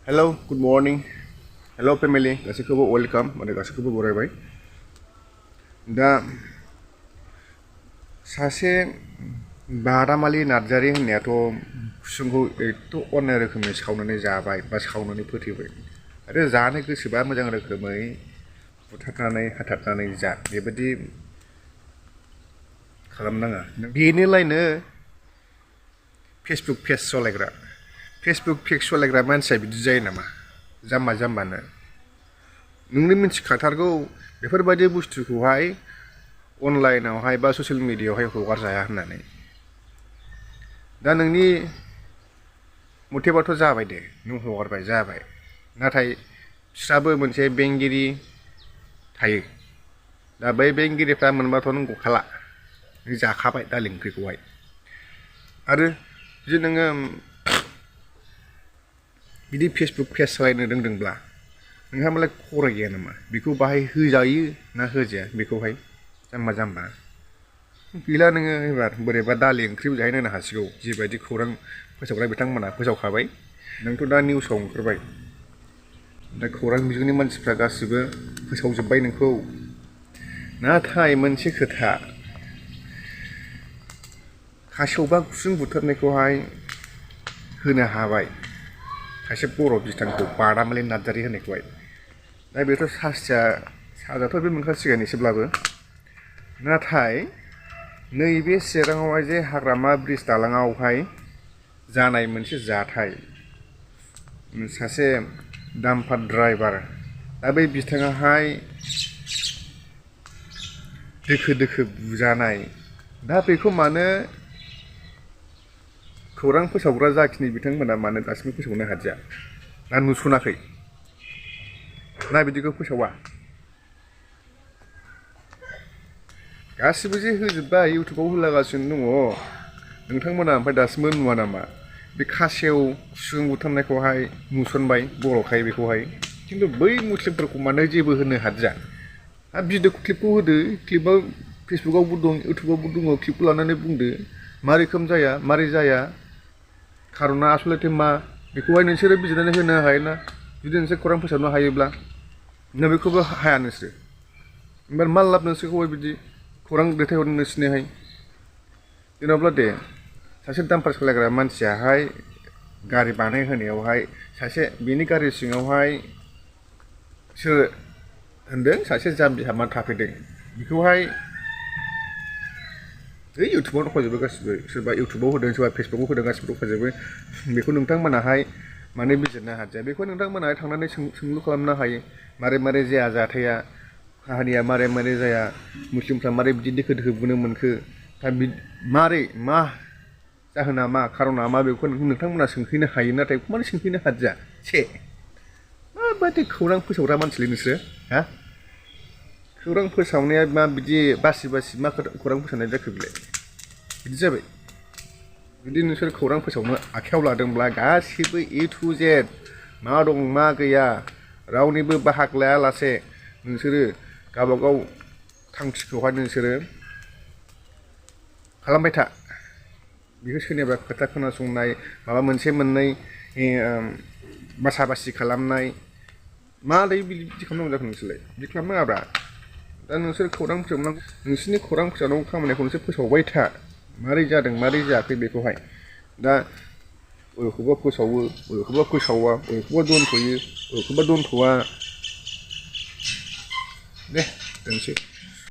Hello, good morning. Hello family, गासैखौबो welcome माने गासैखौबो बरायबाय। दा सासे बादामालि नार्जारि होननायाथ' खुसुंखौ एथ' अननाय रोखोमै सावनानै जाबाय बा सावनानै फोथैबाय आरो जानो गोसोबा मोजां रोखोमै बुथारनानै हाथारनानै जा बेबायदि खालामनाङा। बेनोलायनो फेसबुक पेज सालायग्रा मानसिया बिदि जायो नामा? जाम्बा जाम्बानो नोंनो मिथिखाथारगौ बेफोरबायदि बुस्थुखौहाय अनलाइनावहाय बा ससियेल मिडियायावहाय हगारजाया होननानै। दा नोंनि मथेबाथ' जाबाय दे, नों हगारबाय जाबाय, नाथाय बिस्राबो मोनसे बेंगिरि थायो। दा बै बेंगिरिफ्रा मोनबाथ' नों गखाला, नों जाखाबाय दालि ओंख्रिखौहाय। आरो जुदि नोङो बिदि फेसबुक पेज सालायनो रोंदोंब्ला नोंहा मालाय खरा गैया नामा? बेखौ बाहाय होजायो ना होजाया बेखौहाय जाम्बा जाम्बा गैला। नोङो एबार बोरैबा दालि ओंख्रिबो जाहैनो होनो हासिगौ, जिबायदि खौरां फोसावग्रा बिथांमोनहा फोसावखाबाय। नोंथ' दा निउसाव ओंखारबाय, दा खौरां बिजोंनि मानसिफ्रा गासिबो फोसावजोब्बाय नोंखौ। नाथाय मोनसे खोथा, खासेव बा गुसुं बुथारनायखौहाय होनो हाबाय सासे बर' बिथांखौ, बादामालि नार्जारि होननायखौहाय। दा बेथ' साजाथ' बे मोनखासिगोन एसेब्लाबो। नाथाय नैबे चिराङावहाय जे हाग्रामा ब्रिज दालाङावहाय जानाय मोनसे जाथाय, सासे डाम्पार ड्राइभार, दा बै बिथाङाहाय दोखो दोखो बुजानाय, दा बेखौ मानो खौरां फोसावग्रा जाखिनि बिथांमोना मानो दासिमबो फोसावनो हादिया? ना नुसनाखै? ना बिदिखौ फोसावा? गासिबो जे होजोब्बाय, इउटुबाव होलागासिनो दङ। नोंथांमोना ओमफ्राय दासिमबो नुवा नामा? बे खासेव सुबुं बुथारनायखौहाय नुसनबाय बर'खाय बेखौहाय, खिन्थु बै मुस्लिमफोरखौ मानो जेबो होनो हादिया? आरो भिडिअ क्लिपखौ होदो, क्लिपआ फेसबुकआवबो दं, इउटुबावबो दङ, क्लिपखौ लानानै बुंदो मारै रोखोम जाया, मारै जाया, खार'ना आसलथे मा, बेखौहाय नोंसोरो बिजिरनानै होनो हायोना? जुदि नोंसोर खौरां फोसावनो हायोब्ला। ना बेखौबो हाया नोंसोरो? ओमफ्राय मा लाब नोंसोरखौहाय बिदि खौरां दैथायहरनो नोंसिनिहाय? जेन'ब्ला दे, सासे डाम्पार सालायग्रा मानसियाहाय गारि बानायहोनायावहाय सासे बेनि गारि सिङावहाय सोर होनदों सासे जाम्बि हाबना थाफैदों, बेखौहाय इउटुबाव दंखाजोबो गासिबो, सोरबा इउटुबाव होदों, सोरबा फेसबुकाव होदों, गासिबो दंखाजोबो। बेखौ नोंथांमोनाहाय मानो बिजिरनो हादिया? बेखौ नोंथांमोनाहाय थांनानै सोंलु खालामनो हायो। मारै मारै जाया जाथाया, काहानिया मारै मारै जाया, मुस्लिमफ्रा मारै बिदि दोखो दोखो बुनो मोनखो, दा मारै मा जाहोना मा, खार'ना मा, बेखौ नोंथांमोना सोंफैनो हायो। नाथाय बेखौ मानो सोंफैनो हादिया? माबायदि खौरां फोसावग्रा मानसिलै नोंसोरो, हा? खौरां फोसावनाया मा बिदि बासि बासि मा खौरां फोसावनाय जाखो बेलाय? बिदि जाबाय। जुदि नोंसोर खौरां फोसावनो आखायाव लादोंब्ला गासिबो ए टु जेड मा दं मा गैया रावनिबो बाहाग लायालासे नोंसोरो गावबागाव थांखिखौहाय नोंसोरो खालामबाय था। बेखौ सोरनिबा खोथा खोनासंनाय, माबा मोनसे मोननै बासा बासि खालामनाय, मारै बिदि खालामनांगौ जाखो नोंसोरलाय? बिदि खालामनाङाब्रा। दा नोंसोर खौरां फोसावनांगौ, नोंसोरनि खौरां फोसावनांगौ खामानिखौ नोंसोर फोसावबाय था। मारै जादों मारै जायाखै बेखौहाय। दा बबेखौबा फोसावो, बबेखौबा फोसावा, बबेखौबा दोनथ'यो, बबेखौबा दोनथ'वा। दे दोनसै।